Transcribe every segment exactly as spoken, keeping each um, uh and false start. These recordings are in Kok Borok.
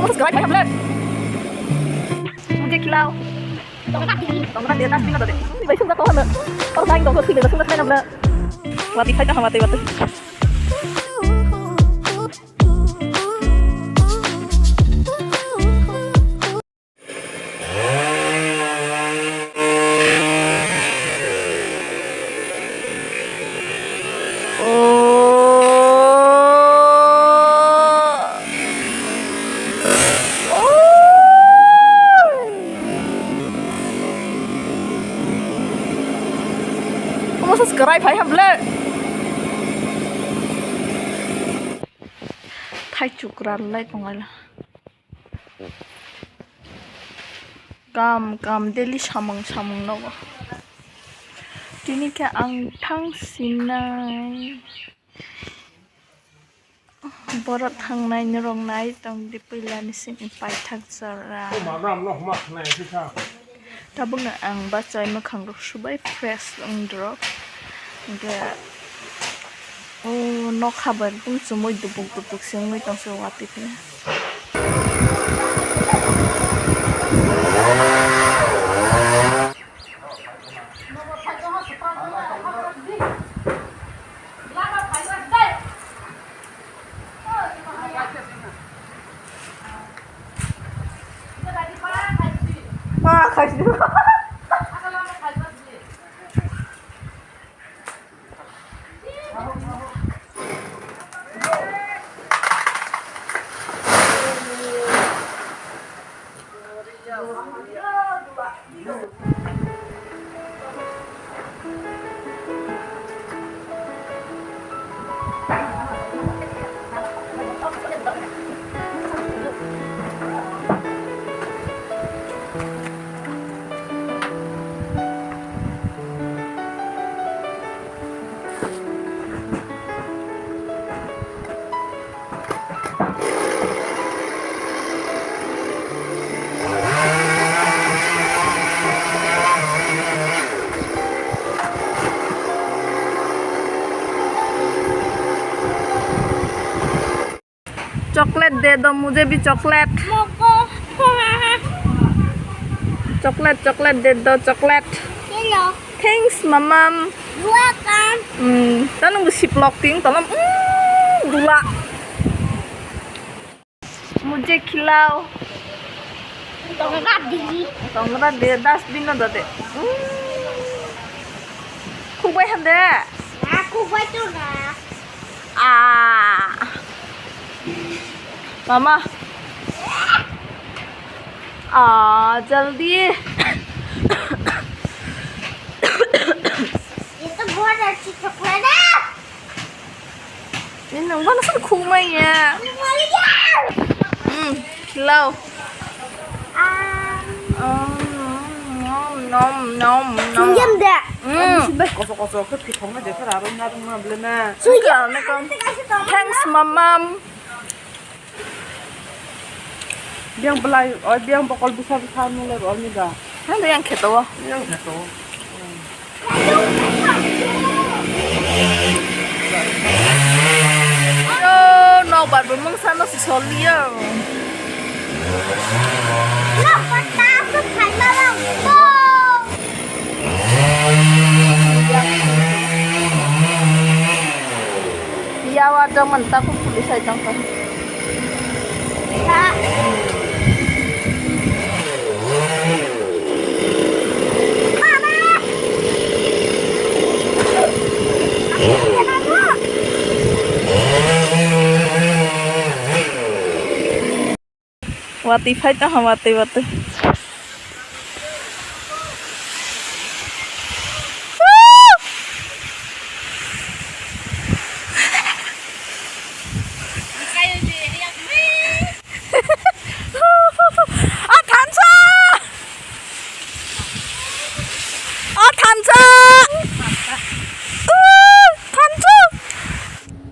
Subscribe hai hamle. Mujhe khilao. Tongna de, dustbin na de. Bai sung da to hamle. Aur dai to khile sung da na. Wati khai ta hamate wati. Omo sa kwrai phai hamle. Thaichuk rallai tonglaila. Kam, kam, daily samung, samung nogo. Tini khe ang thang sinai. Borok thangnai norok nai tong di puila ni sini paithak jora. Tabukno ang bachai mwkhang rok subai fresh wng rok. Hingke o nokha bai bung chumui dubuk dubuk se wngwi tong se watwi khe. Chocolate de do, mujhe bhi chocolate. Moko. Chocolate, chocolate de do, chocolate. Hello. Thanks, mamam. Welcome. Hmm, tano bo siplok ting, tolom, hmm, dula. Mujhe khilao. Tongna di. Tongna de, dustbin no do de. Hmm. Khukbai hande. Na, khukbai to na. Ah. Mama. Ah, jaldi. Ye to bahut acchi chocolate hai. Ini nang mana sih khumai ya? Hmm, khilao. Nom, nom, nom, nom. Sung jam de. Hmm. Sung bai koso koso ke phikong na dekha raro na rung na ble na. Sung jam. Thanks, mamam. Biang belai, oi, biang bokol busa busa nung le rol ni da. Nang yang kheto. Yang kheto. Yo, nok bar bumung sa no si sol yo. Nok bar ta su khai ma lang. Yawa dong manta ku police ai tong tong. Watwi phai tongkha, watwi, watwi. A thansa! A thansa! U, thansa!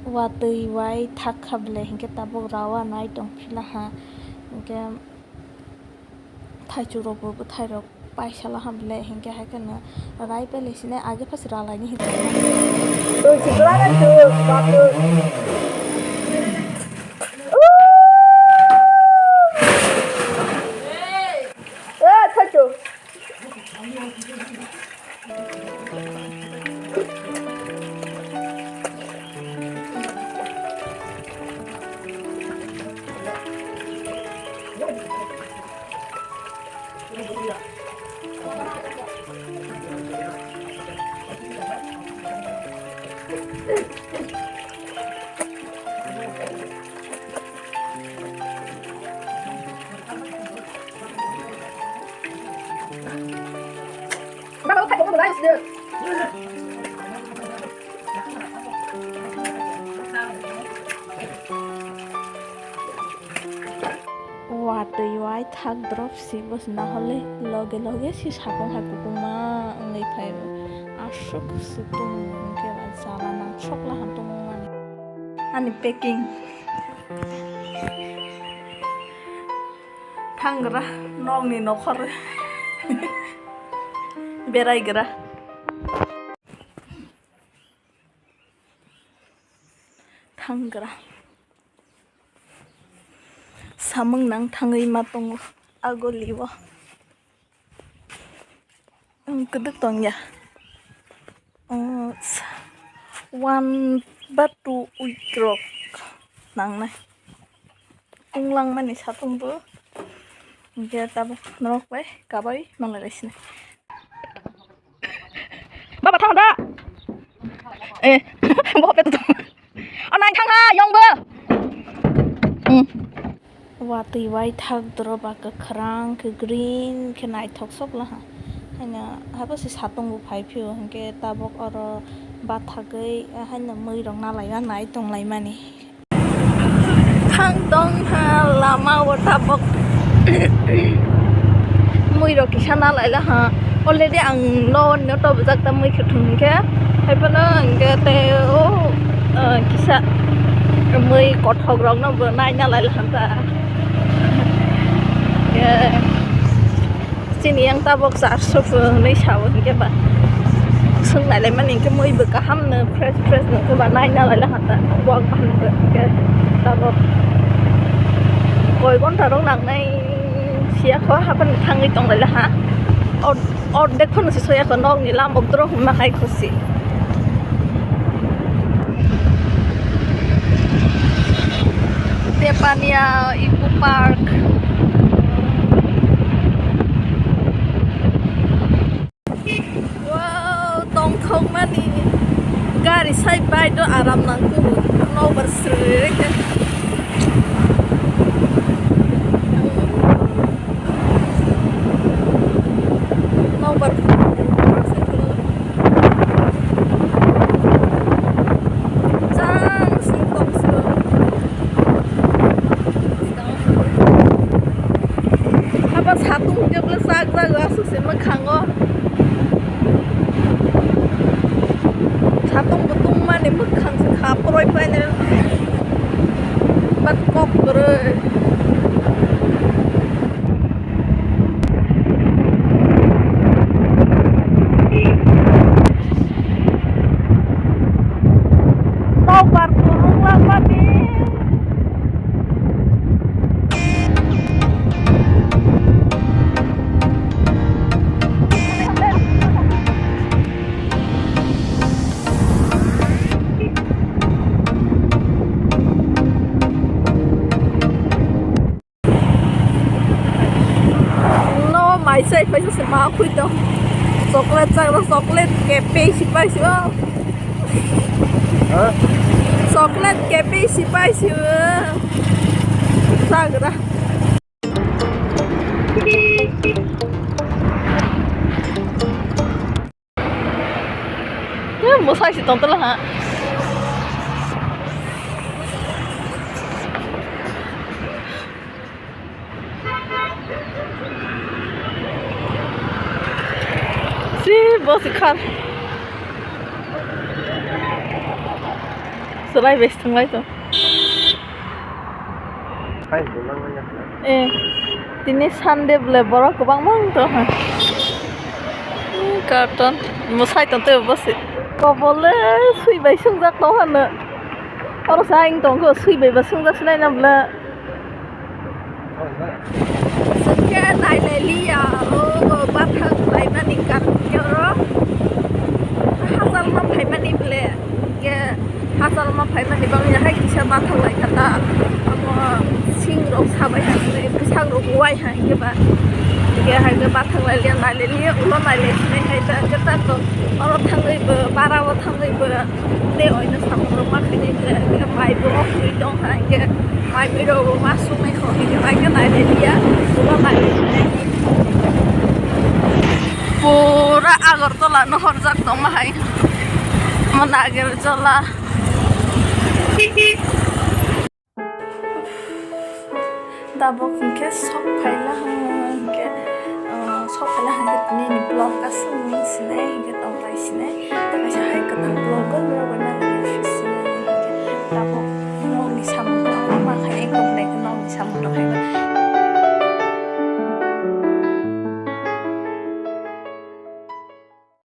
Watwi bai thak kha ble, hinkhe tabuk rawa nai tong phila ha. Hinkhe thaichuk rok bo bwthai rok paisala ha ble, hinkhe hai kheno rai pele sine age phas ralai ni hinkhe. Twi si kwlai tu, ba tu. U! Watwi wai thak drop si bwswk nahole loge loge si sapung hai kupungma wngwi phai o. Aswk swtwng hwnkhe ba jala nang sokla han tongmani. Ani packing. Thanggra nokni nokhor beraigra. Thanggra. Samung nang thangwi ma tongo agoliwo. Ang kwdwk tongya. Oh, sa-, one ba two week rok nangnai. Wng langmani satung bo. Hingke tabuk norok bai kabai manlai bai sini. Baba thang da. Eh, bo pe tu. Anai thang ha, yong bo. Hmm. Watwi wai thak doro ba kwkhwrang khe green khe naithok sok laha. Haino habo se satung bo phai phio hinkhe tabok oro bathagwi haino mui rok nalai nai tong lai mani. Thang tong ha lama o tabok mui rok kisa nalai laha. Already ang no no to bujak ta mui khe thung khe. Hai phano hinkhe tei o, ah, kisa mui kothok rok no bo nai nalai laha ta. Eh, chini yang tabok charso hwnwi sao hinkhe ba. Swng nai lai mani hinkhe mui bo kaham no fresh fresh no khe ba nai nalai laha ta. Buak bahan bo hinkhe tabok koi ghonta rok nangnai siya kho haphano thangwi tong lai laha. Or-, ordek phano se soya kho nokni lamok doro hwnma hai kho se. Tepania Eco Park. Wow, tongthokmani gari sai bike do aram nang kubu nobar srere khe. Nobar chang sing tong sing. Haba satung hwnkhe bwlai chak jak aswk se mwkhango. Satung bo tungmani mwkhang se kha poroi painai. Bat kok kwrwi. Nokbar kwrwng langmani. No mai chai paisa se ma khui tong. Chocolate chak rw, chocolate kepe si paisi o. Ha? Chocolate kepe si paisi o. Chagra. Mwsai se tongtwla ha. Si bo se khar. Swlai bai se thanglai tong. Eh, tini Sunday bole borok kwbangma wng tong ha. Hmm, carton mwsai tong tei bo se. Kobole swi bai swngjak tong hano. Oro sa wng tong kho swi bai ba swngjak sinai na bole. Sengke nai nai liya o bathang laimani carton ke oro. Hachal ma phaimani bole. Ke hachal ma phaimani bangya hai kisa bathang lai kha ta. Amo sing rok sabai hai, bwsang rok wai hai ke ba. Ke hai ke bathang lai liya, nai lai liya, ulo nai lai sinai hai ta, ke ta to oro thangwi bo, bara o thangwi bo, tei oino samung rok ma khainai bwle, ke mai bo ok twi tong hai ke, mai bwrwi rok bo ma sumai kho hai ke, bai ke nai lai liya, ulo nai lai sinai. Pura Agartala no horjak tongma hai. Mo Nagarjala. Tabuk hinkhe sok phaila hinkhe, uh, sok phaila hinkhe tini ni vlog aswk ni sinai hinkhe tong lai sinai. Tei kaisa hai kwtal vlog o norok bai nang